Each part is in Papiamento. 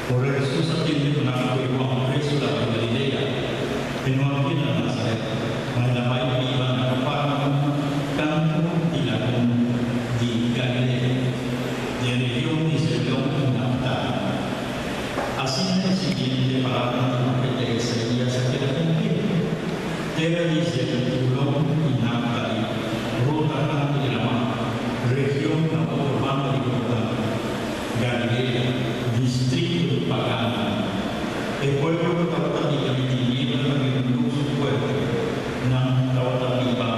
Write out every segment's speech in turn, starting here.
Ora Hesus a tende ku nan a kohe Juan preso laga di Galilea, e no a keda na Nazaret, ma el a bai biba na Kafarnaum, kantu di lagun di Galilea, den region di Zebulon i Naftali. Asina e siguiente palabranan di profeta Isaías a keda kumplí, Tera di Zebulon i Naftali, rota kantu di laman, region na otro banda di Jordan, Galilea, distrito di paganonan. E pueblo ku tabata biba den tiniebla ta mira un lus fuerte. Nan tabata biba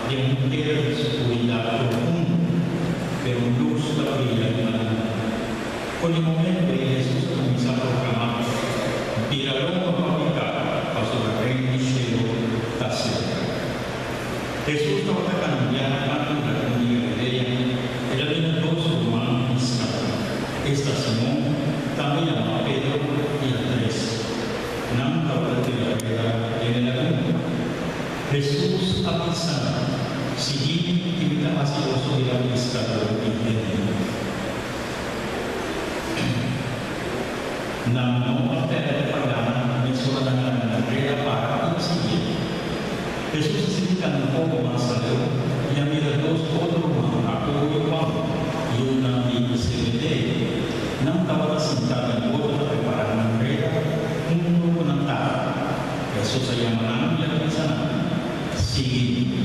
den un tera di skuridat profundo, pero un lus ta bria riba nan. For di momento ei Hesus a kuminsá proklamá, Bira lomba pa piká, pasobra Reino di shelu ta serka. Hesus tabata kambia kantu di Lagun di Galilea, el a bira dos ruman piska, esta Simon, tambe yamá Pedro, i Andres. Nan tabata tira reda den e lagun. Hesus a bisa nan, Sigui mi i mi ta hasi boso bira piskadó di hende. Nan no a pèrdè pa gana, mesora nan a gana reda para i a siguié. Hesus a sigui kana un poko mas aleu i a mira dos otro ruman, Jakobo i Juan, yunan di Zebedeo. Nan tabata sintá den boto ta prepará nan reda huntu ku nan tata. Hesus a yama nan i a bisa nan, Sigui mi.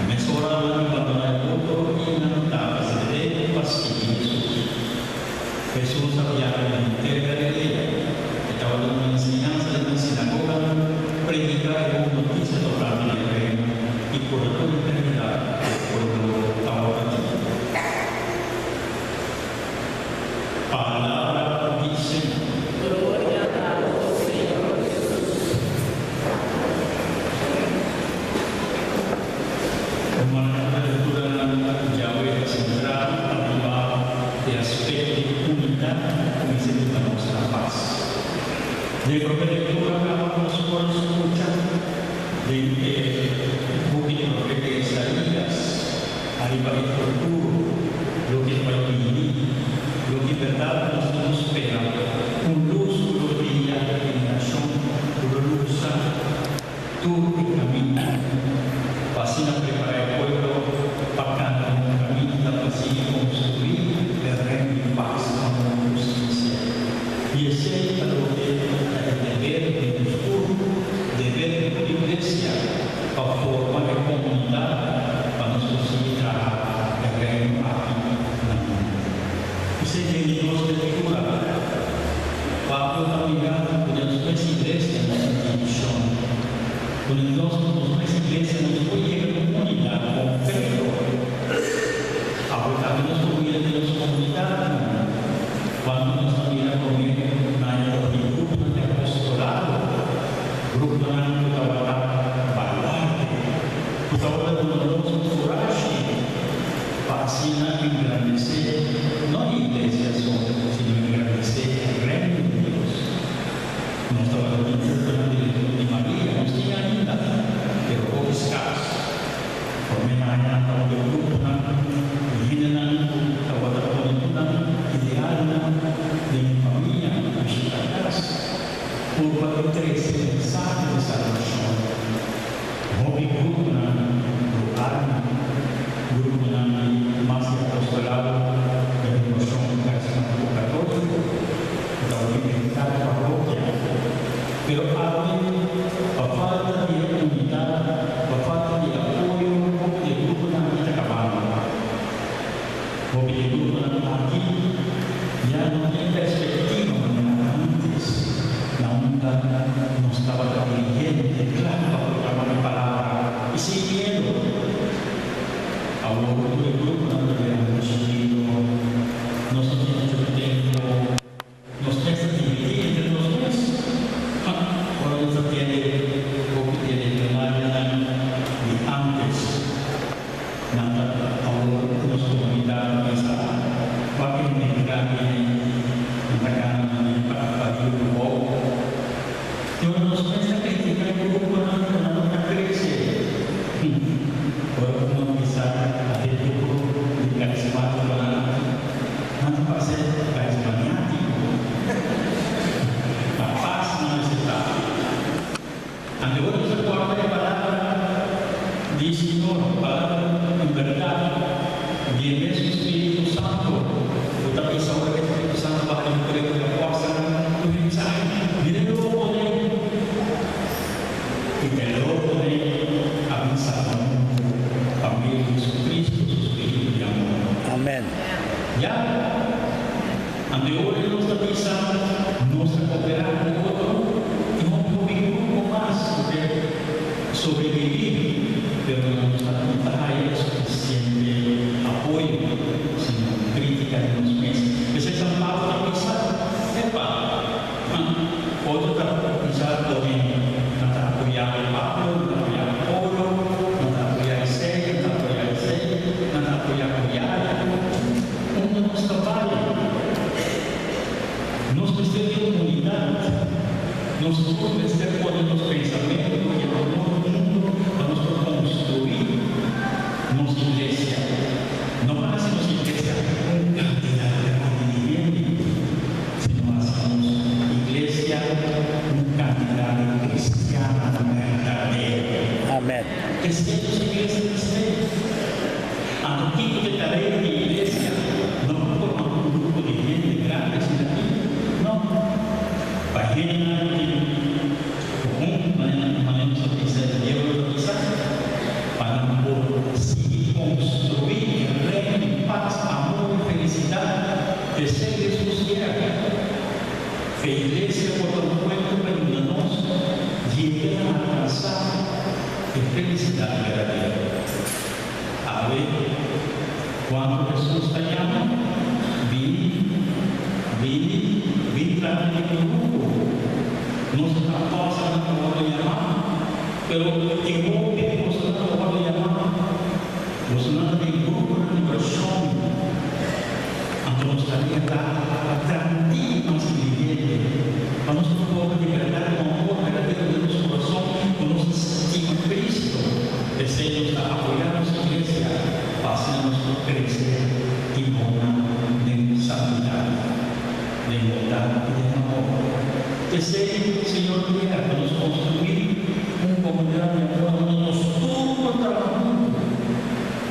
Mesora nan a bandoná e boto i nan tata Zebedeo pa sigui Hesus. Hesus a biaha den henter Galilea. E tabata duna enseñansa den nan sinagoganan, prediká e bon notisia tokante di e Reino i kura tur enfermedat ku e pueblo tabata tin. Palabra di Señor. Gloria na bo, Señor Hesus. Rumannan, e lecturanan djawe ta centrá ariba e aspecto di unidad cu mester hiba nos na paz. Den e prome lectura caba nos por scucha den e buki di profeta Isaías ariba e futuro, loke ta bai bini, loke berdad nos tin cu spera, un luz cu lo bria e nacion, cu lo lusa. Tur e kaminda pa asina prepará e pueblo pa kana den un kaminda pa sigui konstruí e Reino di pas, amor i hustisia. I esei ta loke ta e deber di nos tur, deber di tur iglesia, pa forma e komunidat pa nos por sigui traha e Reino aki na mundu. Esei den di nos lectura. Pablo ta mira ku den nos mes iglesia nos tin divishon, ku den nos nos mes iglesia nos por yega na un unidat kompleto. Awe tambe nos por mira den nos komunidatnan, kuantu nos ta mira promé na e tabatin gruponan di apostolado, gruponan ku tabata baluarte, ku tabata duna nos kurashi pa asina engrandesé no e iglesia so, sino engrandesé e Reino di Dios. Nos tabata tin gruponan di lectura di Maria, nos tin ainda, pero hopi skars. Promé aña tabata e gruponan di hendenan ku tabata pone tur nan idealnan den e famia bishita kas purba di trese mensahe di salbashon. Hopi gruponan lo arma, gruponan di mas di apostolado di Renovacion Carismatico Catolico cu ta worde invita di parroquia. Pero awe, pa falta di e unidad, pa falta di apoyo, hopi di e gruponan aki ta cabando. Hopi di e gruponan aki ya no tin perspectiva manera antes, na unda nos tabata dirigente cla pa proclama e palabra y sin miedo. Awor tur e gruponan ta bira mucho chikito, nos no tin mucho tempo. Nos mes ta dividí entre nos mes. Ha! Ora nos ta. ku nos ta bisa nos ta kooperá ku otro, tin hopi hopi grupo mas ku ke sobreviví, pero nan no ta no ta haya e sufisiente apoyo, sino krítika di nos mes. P'esei San Pablo ta bisa, Epa, otro ta bisa pone nan ta apoyá Pablo, nan ta apoyá Apolo, nan ta apoyá esei, nan ta apoyá esei, nan ta apoyá Koyada. Unda nos ta bai? Nos mester di un unidat. Nos tur mester pone nos pensamentu i amor huntu pa nos por konstruí nos iglesia. No pa hasi nos iglesia un kantidat grandi di hende, sino hasi nos iglesia un kantidat di kristiannan berdadero. Amen. Esei nos iglesia mester. Anto kiko ta e tarea di iglesia? No pa forma un grupo di hende grandi asina aki, no. Pa hendenan ku tin ku huntu, manera manera nos ta bisa e diablo ta bisa, pa nan por sigui konstruí e reino di pas, amor i felisidat. P'esei Hesus kier ku e iglesia por ta un puente pa yuda nos yega na alkansá e felisidat berdadero. Awe, kuantu Hesus ta yama, Bini, bini, bin tras di mi grupo. Nos ta apòstelnan ta wòrdu yamá, pero e hopi bosonan ta wòrdu yamá, bosonan ta den gruponan di orashon. Anto nos tarea ta pa tratí mas ingrediente, pa nos por pone di bèrdat un amor berdadero den nos kurason ku nos ta stima Cristo. P'esei nos ta apoyá nos iglesia pa asina nos por krese i bona den santidat, den bondat i den amor. P'esei Señor kier pa nos konstruí un komunidat di amor unda nos tur por traha huntu.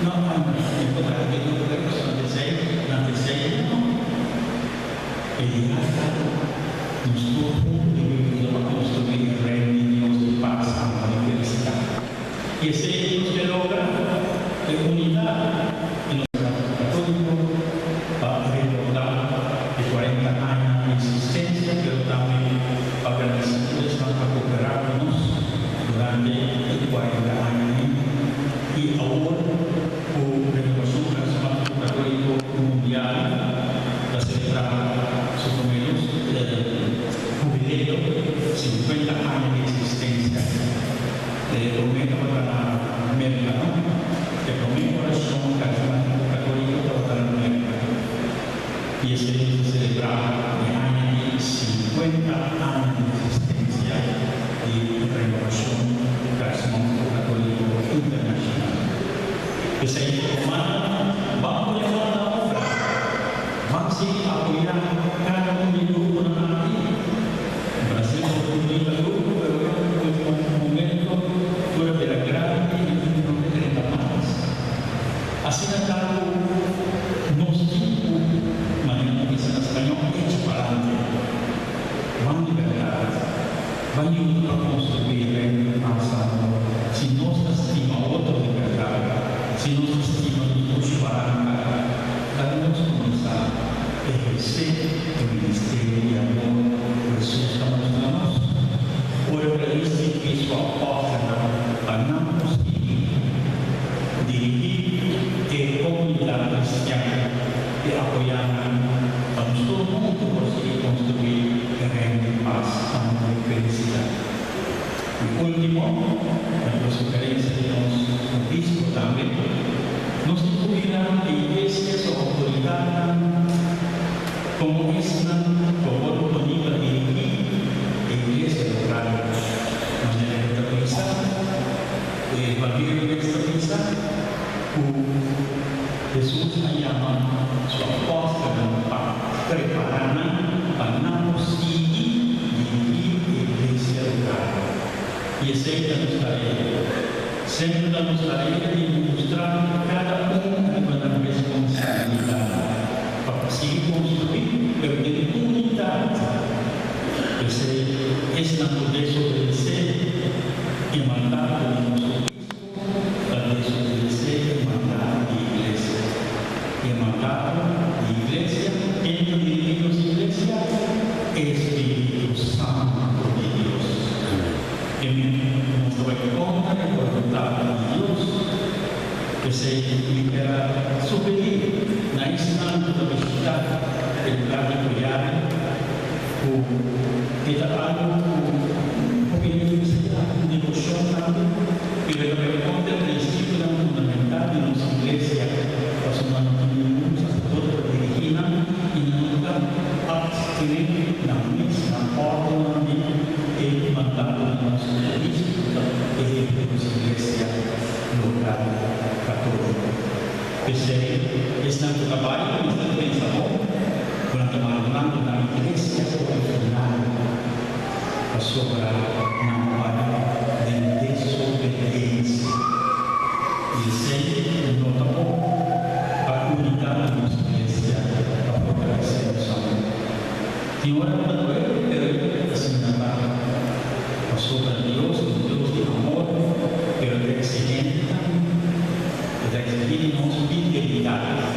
No, ay, mi por traha den otro kos, nan ta esei, nan ta esei, no. E dia ta nos tur huntu di yuda pa konstruí e Reino di Dios di pas, amor i felisidat. I esei nos ke logra, e unidat di nos Katóliko pa rekordá e kuarenta aña di eksistensia, pero tambe pa gradisí tur esnan ku a kooperá ku nos durante e kuarenta añanan. I awor ku Renovacion Carismático Católico Mundial ta selebrá su promé lus hubileo, sinkuenta aña di eksistensia. E promé tabata na Merka, no? E promé orashon karismátiko katóliko tabata na Merka. I esei nos ta selebrá e aña di sinkuenta aña di eksistensia di Renovacion Carismatico Catolico Internacional. P'esei, rumannan, ban pone man na obra. Ban sigui apoyá kada un di e gruponan aki. Brasil por tin bunita grupo, pero ya ku ultimo momento tur a bira grandi i tin no ke drenta mas. Asina ta ku nos tin ku, manera nan bisa na spañó, echa palante. Ban libertat, ban yuda pa konstruí e Reino di pas amor. Si nos ta stima otro di bèrdat, si nos ta stima nos baranka, laga nos kuminsá ehersé e ministerio di amor ku Hesus ta mustra nos. Ora ku el a instruí su apòstelnan pa nan por sigui dirigí e komunidat kristian i apoyá nan pa nos tur huntu por sigui konstruí e Reino di pas, amor i felisidat. I último, riba sugerensia di nos obispo tambe, nos tin ku mira e iglesia su outoridatnan komo esnan ku a wòrdu poní pa dirigí e iglesia lokal. Manera ku ta bisa, e Evangelio mes ta bisa ku Hesus a yama su apòstelnan pa prepará nan pa nan por sigui dirigí e iglesia lokal. I esei ta nos tarea. Semper ta nos tarea di mustra kada un riba nan responsabilidat pa sigui konstruí, pero den unidat. P'esei esnan ku desobedesé e mandato di nos obispo ta desobedesé e mandato di iglesia. I e mandato di iglesia, ken ta dirigí nos iglesia? P'esei mi kier a sugerí na esnan ku ta bishitá e lugá di Koyari ku e ta algu ku hopi hende mester ta un deboshon tambe, pero e ta bai kontra prinsipionan fundamental di nos Iglesia, pasobra nan no tin ningun saserdote pa dirigí nan i nan no ta atstené nan mes na òrdennan di e mandato di nos obispo ku ta e hefe di nos Iglesia lokal katóliko. P'esei, esnan ku ta bai mester pensa bon ku nan ta bandonando nan iglesia original pasobra nan bai den desobedensia. I esei no ta bon pa unidat di nos iglesia pa fortalesé nos amor. Tin ora ku ta duele, pero e ta asina ta pasobra Dios ta un Dios di amor, pero e ta eksigente tambe. E ta eksigí di nos fidelidat.